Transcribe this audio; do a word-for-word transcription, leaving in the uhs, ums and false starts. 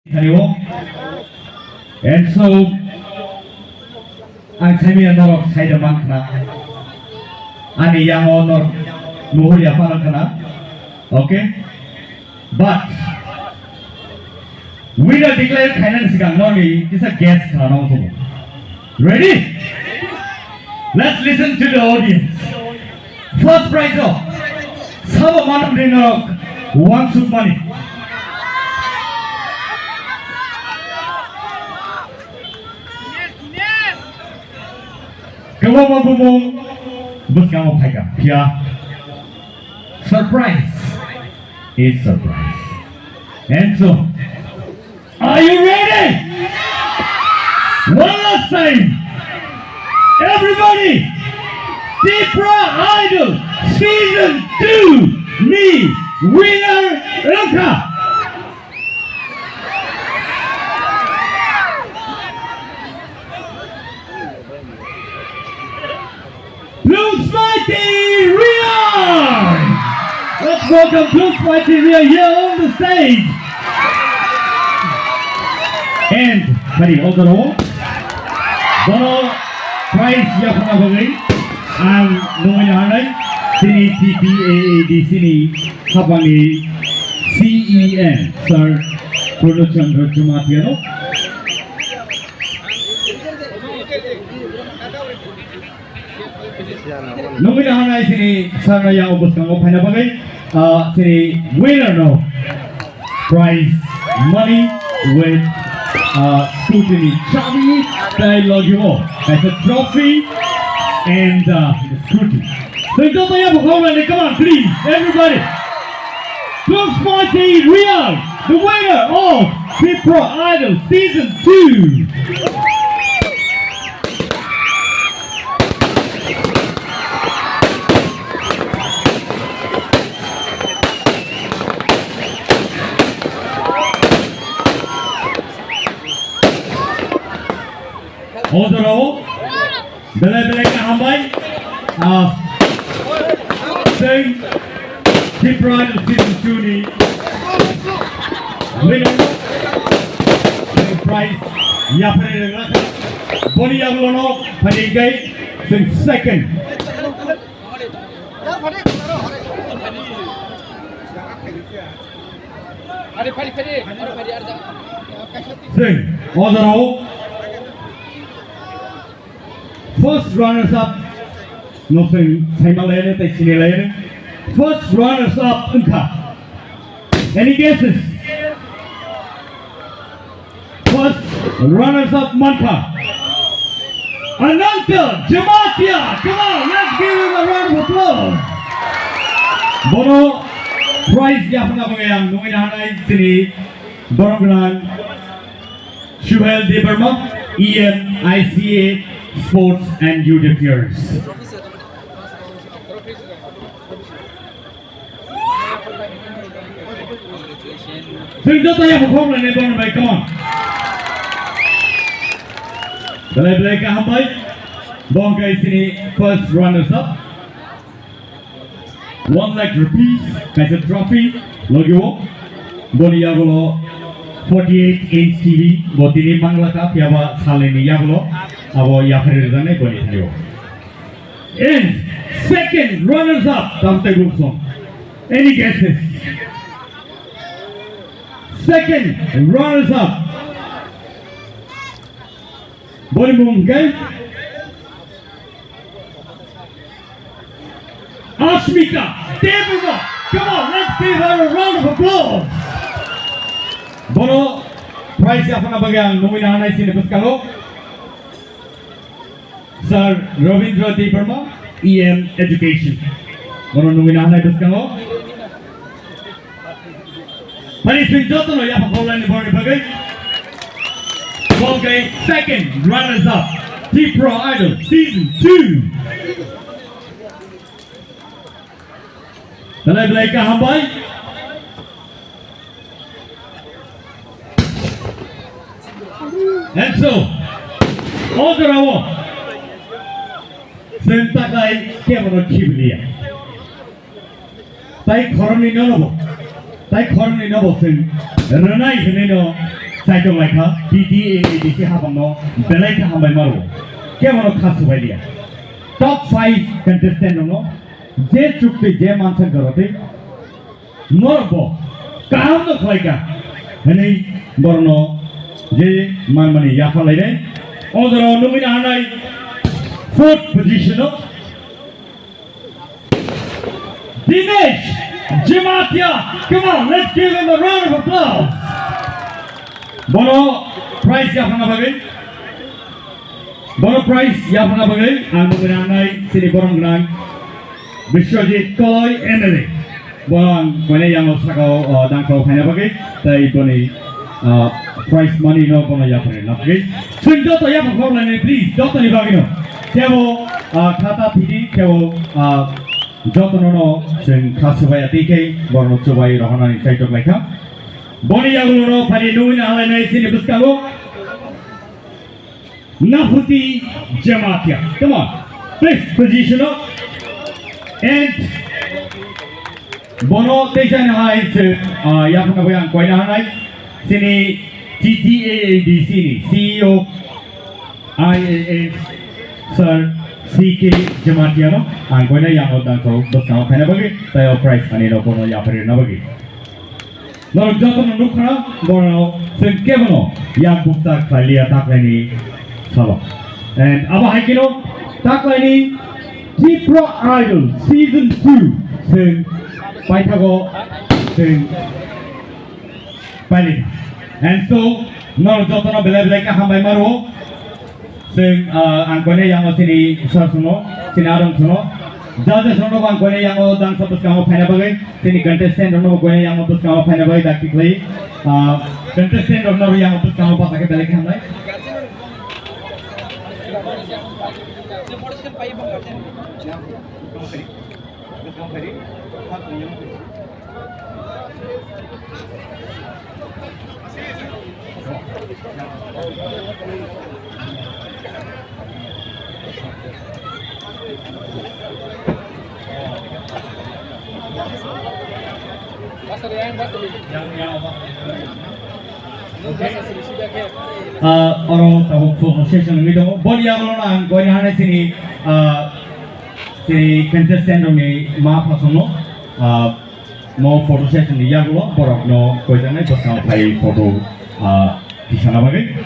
Khario. And so, ang saimaya norok saida mankha. Ani yango norok nuhurya phalang khana. Okay? But, winner declare khainani sikang norni kisa guess khana nang sumo. Ready? Let's listen to the audience. First prize o sabo manwi norok wansukmani. Kwbangma bumung bwskango phaikha, phiya surprise is surprise. And so, are you ready? One last time. Everybody, Tipra Idol Season two ni winner wngkha. Blue Smarty Real! Let's welcome Blue Smarty Real here on the stage. And, hari, o jora o, bono prize yaphana bagwi ang nungwi naharnai chini T P A A D C ni hapangni C E M, Sir Purno Chandra Jamatia no. Nungwi naharnai chini sarnai yang bwskango phaina bagwi, ah, chini winner no prize money with, ah, scooty ni chabi tei logi o kaisa trophy and, ah, scooty. So, joto ya bwkhao rani, come on, please, everybody. Blue Smarty Real, the winner of Tipra Idol Season two. O jorao belai belai khe hambai. Ah, tei Tipra Season two ni winner, tei prize yapharwi rwkha. Boni yagulono phaidi khe tei second. Tei o jorao first runners up no seng saima laiyani tei sini laiyani. First runners up wngkha. Any guesses? First runners up mankha Ananta Jamatia. Come on, let's give him a round of applause. Bono prize yaphana bagwi ang nungwi naharnai chini borok gwnang Suhel Debbarma, E M I C A, Sports and Youth Affairs. Chwng joto ya bukhok lainai bono bai, come on. Belai belai kaham bai. Bo hwnkhe chini first runners up. One lakh rupees, kaisa trophy, logio. Boni yagulo forty-eight inch T V, bo tini manglaka, phiyaba salini yagulo, abo yaphari rwjaknai boni thaio. And second runners up, Tamtai Gulsong. Any guesses? Second runners up. Boni mung hwnkhe Asmita Debbarma. Come on, let's give her a round of applause. Bono prize yaphana bagwi ang nungwi naharnai chini bwskango Sir Rabindra Debbarma, E M Education. Bono nungwi naharnai bwskango. Mani chwng jotono yapha khaulaini borokni bagwi. Bo khe second runners up Tipra Idol Season two. Belai belai kaham bai. And so, o jorao chwng taklai kebono khibliya. Tai khoroknwi no bo, tai khoroknwi no bo chwng rwnai hwnwi no Kaitor laikha, T T A A D C habangno belai khe hambai maro. Kebono kha subai liya. Top five contestant rokno je chukti je mansa goroti, norbo kaham no khlaika. Hwnwi borno je manmani yapha lainai. O jorao nugwi nahanai fourth position o Dinesh Jamatia. Come on, let's give him a round of applause. Bono prize yaphana bagwi, bono prize yaphana bagwi ang nugwi nangnai chini borom gwnang Biswajit Koloi M L A. Bono ang koine yango sakao, o, dangkao phaina bagwi, tei boni, o, prize money no bono yaphana bagwi. Chwng joto yaphang khorlainai, please, jotoni bagwino. Kebo, o, khata thidi, kebo, o, Jotono no chwng kha swbaiya tei khe borno chubai rohornani kaitor laikha. Boni yagulo no phani nugwi nahalainai chini bwskango Nahuti Jamatia. Come on, fifth position o. And bono teisa ni hai se, ah, yaphana bai ang koina hanai chini T T A A D C ni C E O I A S Sir C K Jamatia no ang koina yango dangso bwskango phaina bagwi tei o prize ani no bono yapharina bagwi. Norok jotono nukha bono chwng kebono yak bukcha khlailiya taklaini salo. And abo hai kheno taklaini Tripura Idol Season two chwng paithago chwng Pailika. And so, norok jotono belai belai khe hambai maro. Chwng, ah, ang koine yango chini sir sono, chini adong sono. Judges rokno ang koine yango dangsa bwskango phaina bagwi, chini contestant rokno koine yango bwskango phaina bagwi dakti khlai. Ah, contestant rokno yango bwskango bachakhe belai khe hambai. Ah, oro tabuk photo session wngwi tongo. Boni yagulo ang koina hanai chini, ah, chini contestant rokni ma phasono, ah, mo photo session ni yagulo borokno koijaknai bwskango phai photo, ah, tisana bagwi.